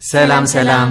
ሰላም ሰላም።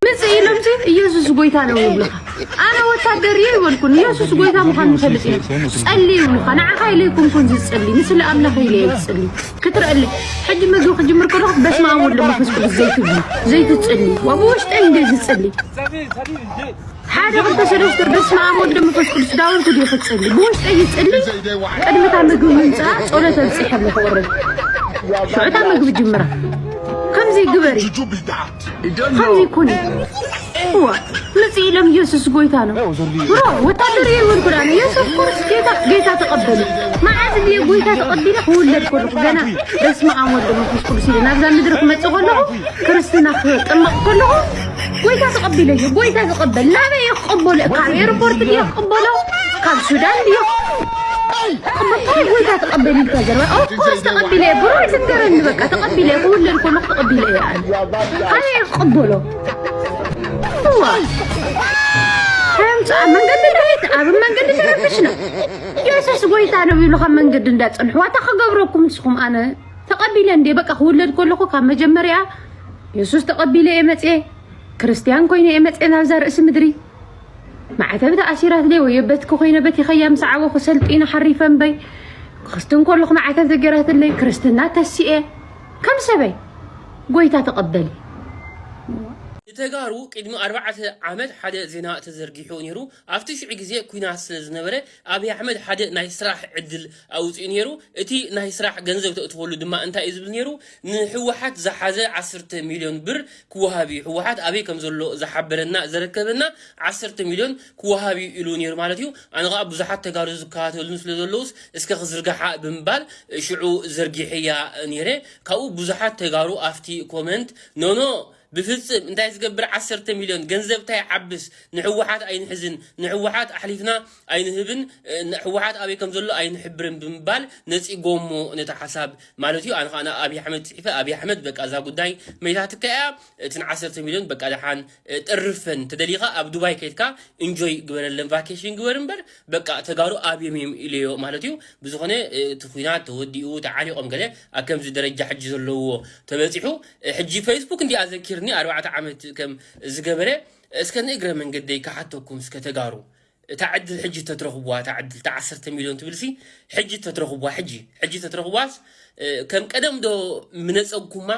ምጽእ ኢሎምሲ ኢየሱስ ጎይታ ነው ይብሉኻ። ኣነ ወታደር እየ ይበልኩን፣ ኢየሱስ ጎይታ ምዃኑ ይፈልጥ እየ። ጸሊ ይብሉኻ። ንዓኻ ኢለ ኣይኮንኩን ዝጸሊ፣ ንስለ ኣምላኽ ኢለ እየ ዝጸሊ። ክትርእለይ፣ ሕጂ ምግቢ ክጅምር ከለኹ በስመ ኣብ ወወልድ ወመንፈስ ቅዱስ ዘይትብሉ፣ ዘይትጸሊ። ዋ ብውሽጠይ እንደ ዝጸሊ። ሓደ ክልተ ሰለስተ በስመ ኣብ ወወልድ ወመንፈስ ቅዱስ ዳዊት ድዩ ክትጸሊ? ብውሽጠይ ይጸሊ። ቅድሚ እታ ምግቢ ምምጻኣ ጸሎት ኣብጺሐ ኣለኹ ኦረዲ። ሽዑ እታ ምግቢ ጅምራ። ከምዚ ግበሪ። ከምዚ ኩኒ። እዋ፣ ምጽእ ኢሎም ኢየሱስ ጎይታ ነው። ብሮ፣ ወታደር እየ ይበልኩ ዳነ። ኢየሱስ ክርስቶስ ጌታ፣ ጌታ ተቐበሉ። መዓዝ ድየ ጎይታ ተቐቢለ ክውለድ ከለኹ ገና በስመ ኣብ ወወልድ ወመንፈስ ቅዱስ ኢለ ናብዛ ምድሪ ክመጽእ ከለኹ ክርስትና ክጥመቕ ከለኹ ጎይታ ተቐቢለ እዩ። ጎይታ ዝቐበል ናበይ እየ ክቐበሎ? ካብ ኤርፖርት ድየ ክቐበሎ? ካብ ሱዳን ድየ ክቐበሎ? ጎይታ ተቐበል ኢልካ ዘረባ? ኦፍኮርስ ተቐቢለ እየ። ብሮ ኣይትንገረኒ በቃ ተቐቢለ እየ። ክውለድ ከለኹ ተቐቢለ እየ ኣነ። ኣበይ እየ ክቐበሎ? እዋ። ሃምጻ መንገዲ ድሕሪት ኣብ መንገዲ ተረብሽና። ኢየሱስ ጎይታ ነው ይብሉ ካብ መንገዲ እንዳጸንሕዋ። እንታይ ክገብረኩም ንስኹም ኣነ ተቐቢለ እንዴ በቃ ክውለድ ከለኹ ካብ መጀመርያ የሱስ ተቐቢለ እየ መፅየ፣ ክርስትያን ኮይነ እየ መፅየ ናብዛ ርእሲ ምድሪ። ማዕተብ ተኣሲራትለይ ወይ በትኪ ኮይነ በቲኸያ ምስ ዓበኹ ሰልጢነ ሓሪፈ እምበይ። ክኽስትን ከለኹ ማዕተብ ተገይራትለይ፣ ክርስትና ተሲኤ። ከም ሰበይ ጎይታ ተቐበሊ። ንተጋሩ ቅድሚ ኣርባዕተ ዓመት ሓደ ዜና ተዘርጊሑ ነይሩ። ኣብቲ ሽዑ ግዜ ኲናት ስለ ዝነበረ ኣብይ ኣሕመድ ሓደ ናይ ስራሕ ዕድል ኣውጺኡ ነይሩ። እቲ ናይ ስራሕ ገንዘብ ተእትወሉ ድማ እንታይ እዩ ዝብል ነይሩ? ንህወሓት ዝሓዘ ዓሰርተ ሚልዮን ብር ክወሃብ እዩ። ህወሓት ኣበይ ከም ዘሎ ዝሓበረና ዘረከበና ዓሰርተ ሚልዮን ክወሃብ እዩ ኢሉ ነይሩ ማለት እዩ። ኣነ ኸዓ ብዙሓት ተጋሩ ዝከታተሉኒ ስለ ዘለዉስ እስከ ክዝርግሓ ብምባል ሽዑ ዘርጊሐያ ነይረ። ካብኡ ብዙሓት ተጋሩ ኣብቲ ኮመንት ኖኖ ብፍጽም እንታይ ዝገብር ዓሰርተ ሚልዮን ገንዘብ እንታይ ይዓብስ ንሕወሓት ኣይንሕዝን ንሕወሓት ኣሕሊፍና ኣይንህብን ሕወሓት ኣበይ ከም ዘሎ ኣይንሕብርን ብምባል ነፂጎሞ ነቲ ሓሳብ ማለት እዩ። ኣነ ከዓ ኣብይ ኣሕመድ ፅሒፈ ኣብይ ኣሕመድ በቃ እዛ ጉዳይ መይታትካ እያ እትን ዓሰርተ ሚልዮን በቃ ደሓን ጥርፈን ተደሊኻ ኣብ ዱባይ ከይድካ ኢንጆይ ግበረለን ቫኬሽን ግበር እምበር በቃ ተጋሩ ኣብዮም እዮም ኢለዮ ማለት እዩ። ብዝኾነ እቲ ኲናት ተወዲኡ ተዓሪቖም ገለ ኣብ ከምዚ ደረጃ ሕጂ ዘለዎ ተበፂሑ ሕጂ ፌስቡክ እንዲኣ ዘኪርኒ ኣርባዕተ ዓመት ከም ዝገበረ እስከ ንእግረ መንገደይ ክሓተኩም እስከ ተጋሩ እታ ዕድል ሕጂ ተትረኽብዋ እታ ዕድል እታ ዓሰርተ ሚልዮን ትብልሲ ሕጂ ተትረኽብዋ ሕጂ ሕጂ ተትረኽብዋስ ከም ቀደም ዶ ምነፀግኩማ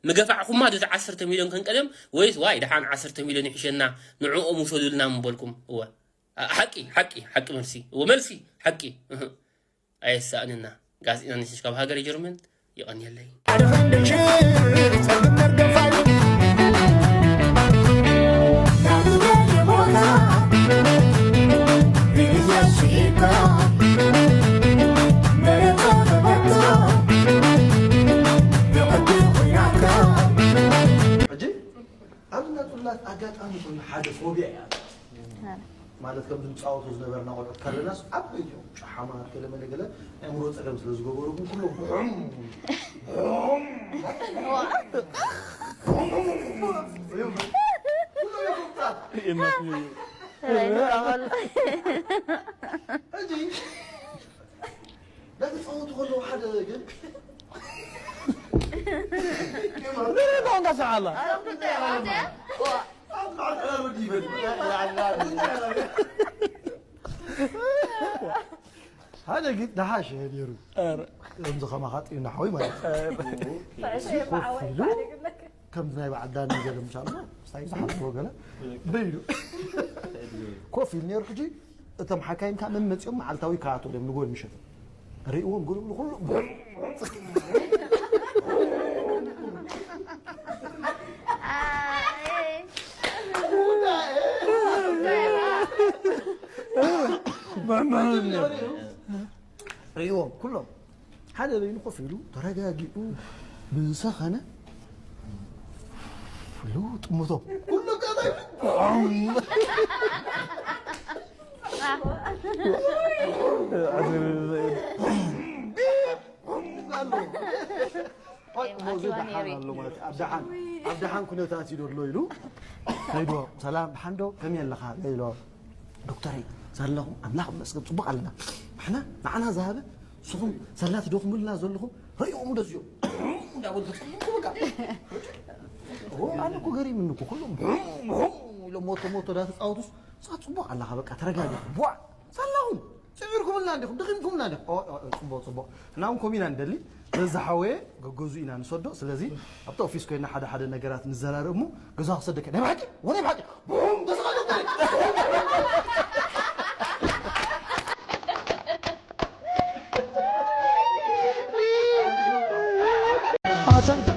ምገፋዕኹማ ዶ እታ ዓሰርተ ሚልዮን ከም ቀደም ወይስ ዋይ ደሓን ዓሰርተ ሚልዮን ይሕሸና ንዕኦም ውሰዱልና ምበልኩም እወ ሓቂ ሓቂ ሓቂ መልሲ እወ መልሲ ሓቂ ኣየሳእንና ጋዜጠኛ ነሽ ካብ ሃገረ ጀርመን ይቐንየለይ ኣብዚ ናይ ጽላት ኣጋጣሚ ኮይኑ ሓደ ፎብያ እያ ማለት ከም ዝንጻወቱ ዝነበርና ቆልዑት ካለናስ ዓበይቲ እዮም ጨሓማት ገለ መለ ገለ ናይ ኣእምሮ ጸገም ስለ ዝገበሩ ግን ኩሎም ብሑም ዳተጻወቱ ከለዉ ሓደ ግን ቋንቋ ሰዓላ ሓደ ግን ደሓሸ ነይሩ። ከምዚ ከማኻ ጥዩና ሓወይ ማለት እዩ። ኮፍ ኢሉ ከምዚ ናይ በዓል ዳኒ ገለ ምሻ ኣሎ ስታይ ዝሓፍዎ ገለ በይሉ ኮፍ ኢሉ ነይሩ። ሕጂ እቶም ሓካይም ከዓ መመፂኦም መዓልታዊ ከኣትዎም እዮም ንጎል ምሸት ርእዎም ጉልብሉ ኩሉ ርእዎም ኩሎም ሓደ በይኑ ኮፍ ኢሉ ተረጋጊኡ ብዝሰኸነ ኩሉ ጥሙቶ ኩሉ ኣብ ደሓን ኩነታት እዩ ዘሎ ኢሉ ከይድዎ ሰላም ደሓን ዶ ከመይ ኣለኻ ኢሎ ዶክተረይ ዘለኹም ኣምላኽ መስገን ፅቡቕ ኣለና ንሕና ንዓና ዝሃበ ንስኹም ሰላ ትደኽሙልና ዘለኹም ርእይኦም ደዝዮ እንዳበሉ ተፅቡቁ በቃ ኣነ እኮ ገሪምኒ እኮ ኩሎም ኢሎም ሞቶ ሞቶ እንዳተፃወቱስ ንስኻ ፅቡቕ ኣለኻ በቃ ተረጋጋ ቧዕ ሳላኹም ስዒርኩምልና እንዲኹም ደኺምኩምልና እንዲኹም ጽቡቕ ጽቡቕ እና እውን ኮሚና ንደሊ በዛ ሓወየ ገገዙ ኢና ንሰዶ ስለዚ ኣብቲ ኦፊስ ኮይና ሓደ ሓደ ነገራት ንዘራረብ እሞ ገዛ ክሰደካ ናይ ብሓቂ ወናይ ብሓቂ ቡም ተስኻ ዶክተር ኣሰንታ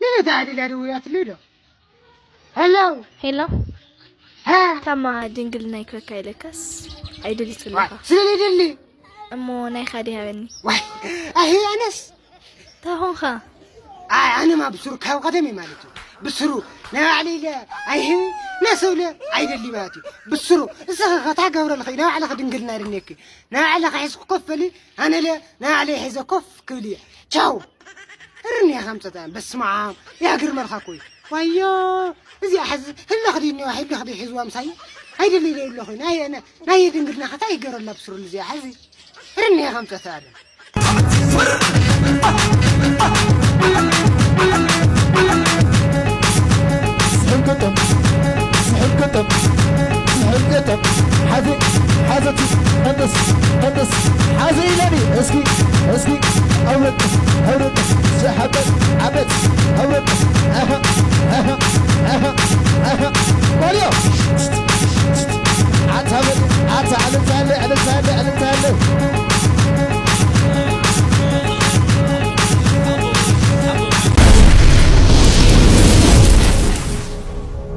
ንነታ ኣዲላ ደውያትሉ ዶ? ሄሎ ሄሎ ሃ ታማ ድንግልና ይክበካ ኢለካስ ኣይደሊትለካ ስለለይደሊ እሞ ናይ ካዲ ሃበኒ ዋይ ኣሂ ኣነስ ታሆንኻ ኣይ ኣነማ ብስሩ ካብ ቀደም ማለት እዩ ብስሩ ናይ ባዕለ ኢለ ኣይህብ ናሰብለ ኣይደሊ ማለት እዩ ብስሩ እስኸ ከታ ገብረ ልኸ ናይ ባዕለኸ ድንግልና ይድነኪ ናይ ባዕለኸ ሒዝኩ ኮፍ በሊ ኣነለ ናይ ባዕለ ሒዘ ኮፍ ክብል እየ ቻው እርኒ ከምፀተ በስመ ኣብ ያግርመልካ እኮ እዩ ዋዮ እዚኣ ሕዚ ህለኽ ድዩ እኒዋ ህለኽ ድዩ ሒዝዋ ምሳይ ኣይደሊ ኢለ ኣለኹ ናይ ናይ ድንግልና ከታ ይገረላ ብስሩ እዚኣ ሕዚ እርኒ ከምፀተ ኣለ ስሕል ገጠም ስሕል ገጠም ስሕል ገጠም ሓዚ ሓዘቲ ቀንደስ ቀንደስ ሓዚ ኢለኒ እስኪ እስኪ ኣውረድ ኣውረድ ስሓበት ዓበት ኣውረድ ኣሃ ኣሃ ኣሃ ኣሃ ቆልዮ ኣታ በል ኣታ ዕልልታ ኣለ ዕልልታ ኣለ ዕልልታ ኣለ